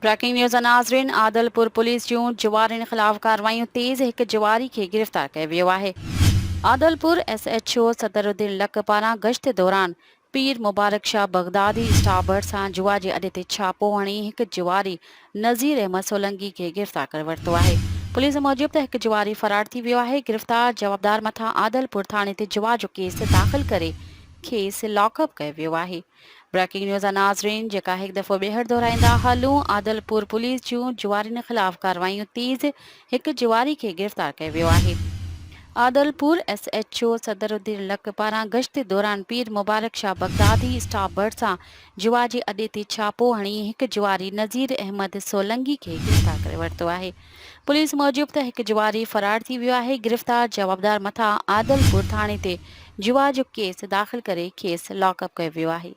Breaking news ناظرين Adilpur police جون جوارين خلاف ڪارروايون تيز هڪ جواري کي گرفتار ڪيو ويو آهي Adilpur S H O Sadruddin Lak پاران گشت دوران پير مبارڪ شاهه بغدادي اسٽاف ڀرسان جوا جي اڏي تي ڇاپو هڻي هڪ جواري نذير احمد سولنگي کي گرفتار ڪري ورتو آهي پوليس موجب ته هڪ جواري فرار ٿي ويو آهي گرفتار جوابدار مٿان عادلپور ٿاڻي تي جوا جو ڪيس داخل ڪري کيس لاڪ اپ ڪيو ويو آهي. بريڪنگ نيوز ناظرين جيڪا هڪ دفعو ٻيهر دهرائيندا هلون عادلپور پوليس جون جوارين خلاف ڪارروايون تيز هڪ جواري کي گرفتار ڪيو ويو آهي Adilpur S H O Sadruddin Lak پاران گشت دوران پير مبارڪ شاهه بغدادي اسٽاپ ڀرسان جوا جي اڏي تي ڇاپو هڻي هڪ جواري نذير احمد سولنگي کي گرفتار ڪري ورتو آهي پوليس موجب ته هڪ جواري فرار ٿي ويو آهي گرفتار جوابدار مٿان عادلپور ٿاڻي تي جوا جو ڪيس داخل ڪري کيس لاڪ اپ ڪيو ويو آهي.